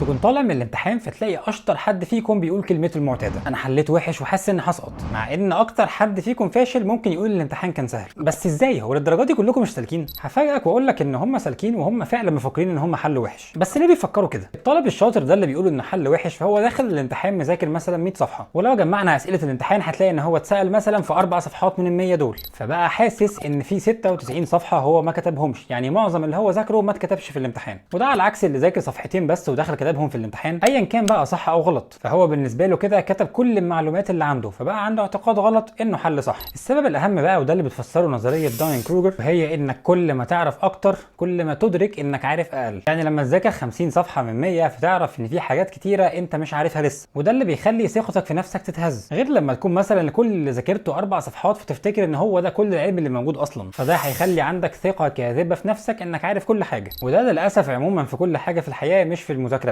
تكون طالع من الامتحان فتلاقي اشطر حد فيكم بيقول كلمته المعتاده: انا حليت وحش وحاسس اني هسقط، مع ان اكتر حد فيكم فاشل ممكن يقول الامتحان كان سهل. بس ازاي؟ هو للدرجة دي كلكم مش سالكين؟ هفاجئك واقول لك ان هم سالكين وهم فعلا مفكرين ان هم حلوا وحش. بس ليه بيفكروا كده؟ الطالب الشاطر ده اللي بيقول انه حل وحش، فهو داخل الامتحان مذاكر مثلا 100 صفحه، ولو جمعنا اسئلة الامتحان هتلاقي ان هو اتسال مثلا في 4 صفحات من ال 100 دول، فبقى حاسس ان في 96 صفحة هو ما كتبهمش، يعني معظم اللي هو ذاكره ما اتكتبش في الامتحان. وده على عكس اللي ذاكر صفحتين بس ودخل كتبهم في الامتحان، ايا كان بقى صح او غلط، فهو بالنسبة له كده كتب كل المعلومات اللي عنده، فبقى عنده اعتقاد غلط انه حل صح. السبب الاهم بقى، وده اللي بتفسره نظرية دانينج كروجر، وهي انك كل ما تعرف اكتر كل ما تدرك انك عارف اقل. يعني لما تذاكر 50 صفحة من 100 فتعرف ان في حاجات كتيرة انت مش عارفها لسه، وده اللي بيخلي ثقتك في نفسك تتهز، غير لما تكون مثلا كل اللي ذاكرته 4 صفحات فتفتكر ان هو ده كل العلم اللي موجود اصلا، فده هيخلي عندك ثقة كاذبة في نفسك انك عارف كل حاجه. وده للاسف عموما في كل حاجة في الحياه، مش في المذاكرة بس.